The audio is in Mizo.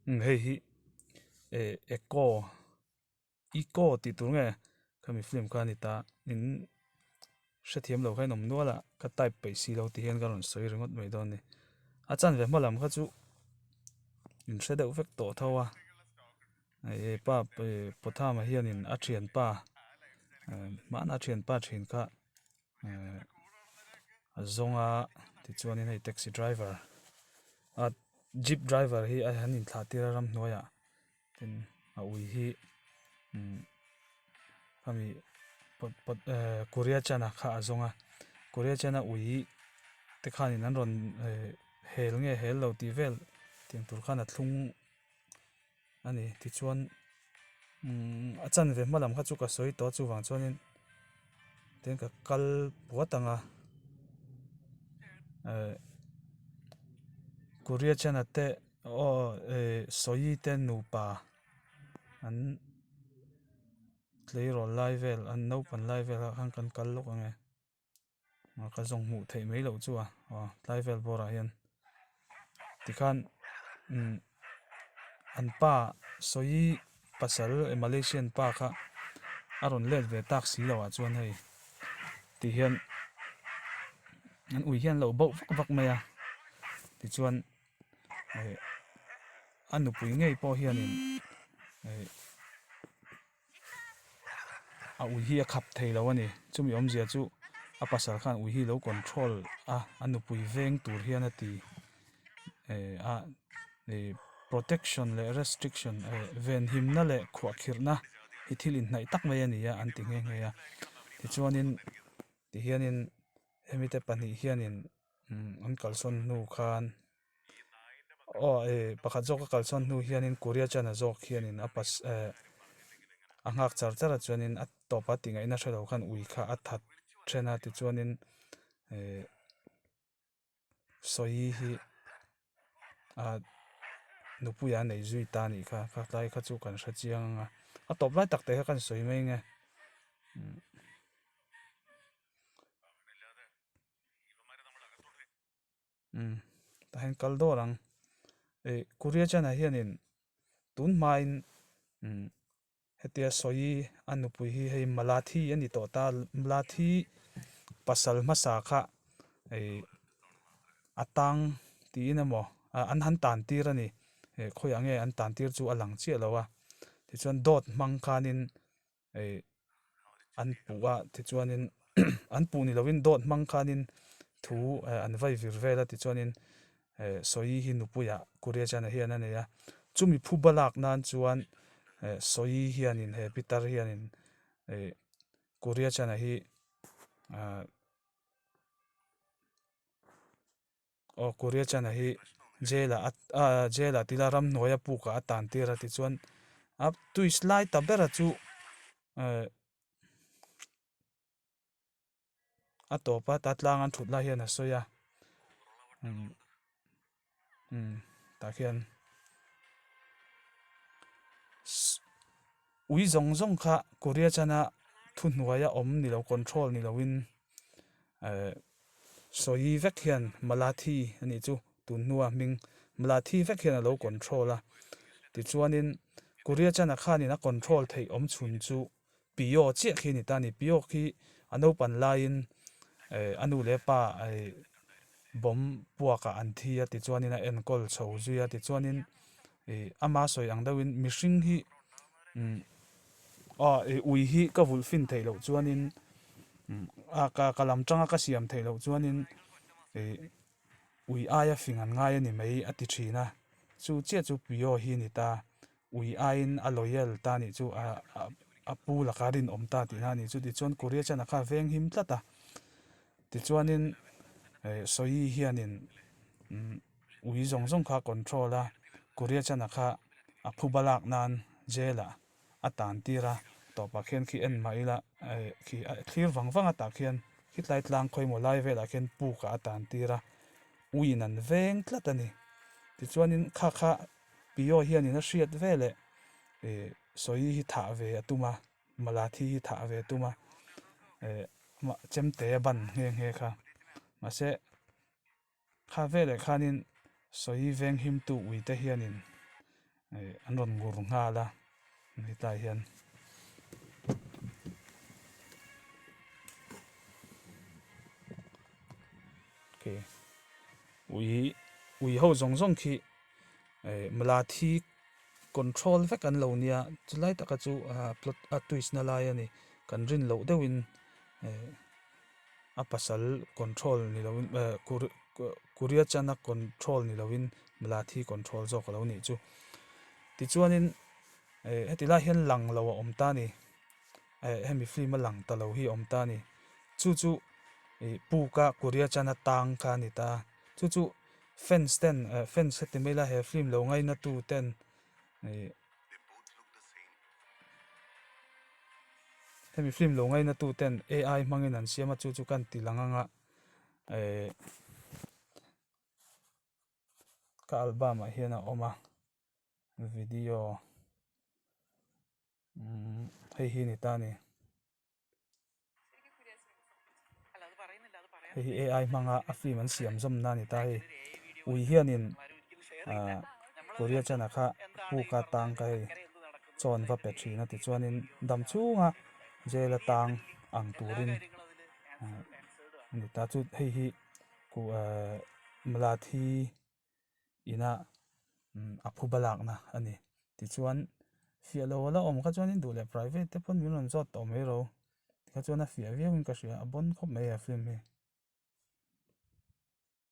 Hei hi eh eco eco tih tur nge khami film kha a ni ta in hrethiam lo kha in awm nual a ka type peih si lo tih hian ka rawn sawi ringawt mai dawn a ni a chanve hma lam kha chu in hre deuh vek tawh tho a he pa Pothama hianin a thianpa hmanah a thianpa thin kha a zawng a tichuanin hei taxi driver a jeep driver hi a han inthlah tir a ramhnuaiah tin a ui hi khami pawt pawt korea chana kha a zawng a korea chana ui te khanin an rawn hel nge hel lo tih vel tiang tur khan a thlung a ni tichuan umm a chanve hma lam kha chu ka sawi tawh a chuvang chuanin tin ka kal puat ang a eh korea channel te aw eh sawi te nupa an tleirawl lai vel an naupang lai vel ah khan kan kal lawk ang e. Ka zawng hmuh theih mai loh chu a aw tlai vel bawrah hian tikhan umm an pa sawi pasal Malaysian pa kha a rawn let ve tak si loh ah chuan hei ti hian an ui hian lo bauh vak vak mai a tichuan eh a nupui ngei pawh hianin eh. A ui hi a khap thei lo a ni chumi awmzia chu a pasal khan ui hi lo control a a nupui veng tur hian a ti eh a ih protection leh restriction eh venhimna leh khuahkhirhna hi thil inhnaih tak mai a ni a an ti nghe nghe a tichuanin tihianin hemi te pahnih hianin an kalsawn hnu khan. Aw eh pakhat zawk a kalsawn hnu hianin Korea chuan a zawk hianin a pas eh a nghak char char a chuanin a tawp a tih ngaihna hre lo khan ui kha a that then a tichuanin eh sawi hi ah nupui a nei zui ta a nih kha kha tlai kha chu kan hre chiang ang a a tawp lai tak te kha kan sawi mai nge. Umm tah hian kal dawr ang ih korea china hianin tun hmain umm hetia sawi a nupui hi hei malathi a ni tawh ta malathi pasal hmasa kha ih a tang tiin emaw an han tan tir a ni ih khawiah nge an tan tir chu a lang chiah lo a tichuan dawt hmang khanin ih an puh a tichuanin an puh ni lovin dawt hmang khanin thu eh an vai vir vel a tichuanin eh sawi hi nupuiah korea china hian a nei a chumi phuba lak nan chuan eh sawi hianin he pitar hianin ih korea china hi ah. Aw Korea chuan a hi jail ah ah jail ah tila ramhnuai a puk ah a tan tir a tichuan a twist lai ta ber a chu eh a tawp a ta tlang an thut lai hian a sawi a umm umm tah khian ui zawng zawng kha Korea chuan a thuhnuai a awm ni lo control ni lo in eh. Sawi vek hian Malathi a nih chu tun hnua hming Malathi vek hian a lo control a tichuanin Korea chana khanin a control theih awm chhun chu Pio chiah khi a ni ta a ni Pio khi a naupan laiin eh a nu leh pa eh bawm puakah an thi a tichuanin a enkawl chho zui a tichuanin ih ama sawi ang deuhin mihring hi umm aw ih ui hi ka vulh fin theih loh chuanin a ka ka lam tanga ka siam theih loh chuanin ih ui aia fing an ngai a ni mai a ti thin a chu chiah chu Pio hi a ni ta ui aiin a loyal ta nih chu a a pu laka rinawm ta tihna a ni chu tichuan Korea chuan a kha veng him tlat a tichuanin eh Sawi hianin umm ui zawng zawng kha control a Korea chuan a kha a phuba lak nan jail ah a tan tir a tawpah khian khi en mah ila eh khi a thlir vang vang a tah khian khitlai tlang khawimaw lai velah khian puk ah a tan tir a uiin an veng tlat a ni tichuanin kha kha Pio hianin a hriat veleh ih sawi hi thah ve a tum a Malathi hi thah ve a tum a eh chemte a ban nghe nghe kha mahse kha veleh khanin sawi veng himtu uite hianin. An rawn ngur nghal a hetlai hian. Ui ui ho zawng zawng khi Malathi control vek an lo nia chulai taka chu plot a twist na lai a ni kan rin loh deuhin a pasal control ni loin Korea chana control ni loin Malathi control zawk a lo nih chu. Tichuanin heti lai hian lang lo a awm ta a ni hemi film a lang ta lo hi a awm ta a ni chu chu puka Korea chana tang kha a ni ta chu chu fans ten fans heti mai la he film lo ngaina tu ten Hemi film lo ngaina tu ten AI hmangin an siam a chu chu kan ti lang anga eh ka album ah hian a awm a video umm hei hi a ni ta a ni. Hei hi AI hmanga a film an siam zawm na a ni ta hei. Ui hianin ah Korea chana kha puka tang kha hei chawn va pe thin a tichuanin dam chhunga jail a tang ang turin ah a ni ta chu hei hi kuh eh Malathi ina a phuba lakna a ni. Tichuan fiah lo a la awm kha chuanin duh leh private te pawn min rawn zawt tawh mai ro. Tikha chuan a fiah viauin ka hria a bawn khawp mai he film hi.